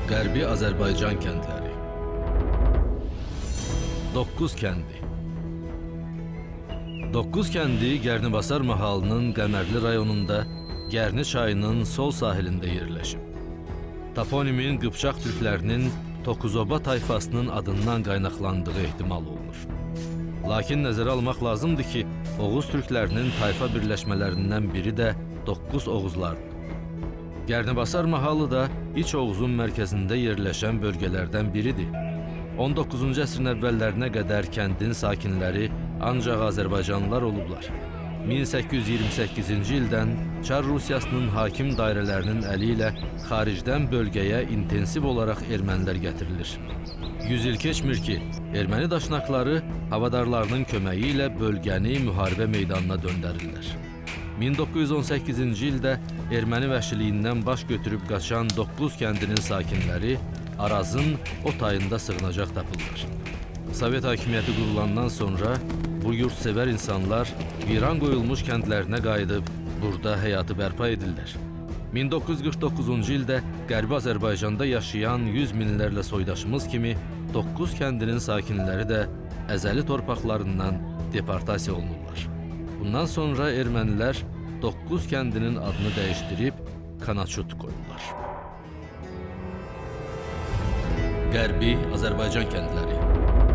Qərbi Azərbaycan kəndləri. Doqquz kəndi. Doqquz kəndi Gərnibasar mahalının Qəmərli rayonunda Gərni çayının sol sahilində yerləşib. Toponimin Qıpçaq türklərinin Tokuzoba tayfasının adından qaynaqlandığı ehtimal olunur. Lakin nəzərə almaq lazımdır ki, Oğuz türklərinin tayfa birləşmələrindən biri də Doqquz Oğuzlardır. Gərnibasar mahalı da İç Oğuzun mərkəzində yerləşən bölgələrdən biridir. 19-cu əsrin əvvəllərinə qədər kəndin sakinləri ancaq Azərbaycanlılar olublar. 1828-ci ildən Çar Rusiyasının hakim dairələrinin əli ilə xaricdən bölgəyə intensiv olaraq ermənilər gətirilir. 100 il keçmir ki, erməni daşnaqları havadarlarının köməyi ilə bölgəni müharibə meydanına döndərirlər. 1918-ci ildə erməni vəhşiliyindən baş götürüb qaçan 9 kəndinin sakinləri Arazın o tayında sığınacaq tapırlar. Sovet hakimiyyəti qurulandan sonra bu yurdsevər insanlar viran qoyulmuş kəndlərinə qayıdıb burada həyatı bərpa edirlər. 1949-cu ildə Qərbi Azərbaycanda yaşayan 100 minlərlə soydaşımız kimi 9 kəndinin sakinləri də əzəli torpaqlarından deportasiya olunurlar. Bundan sonra ermənilər 9 kəndinin adını dəyişdirib Kanaçut qoyurlar. Qərbi Azərbaycan kəndləri.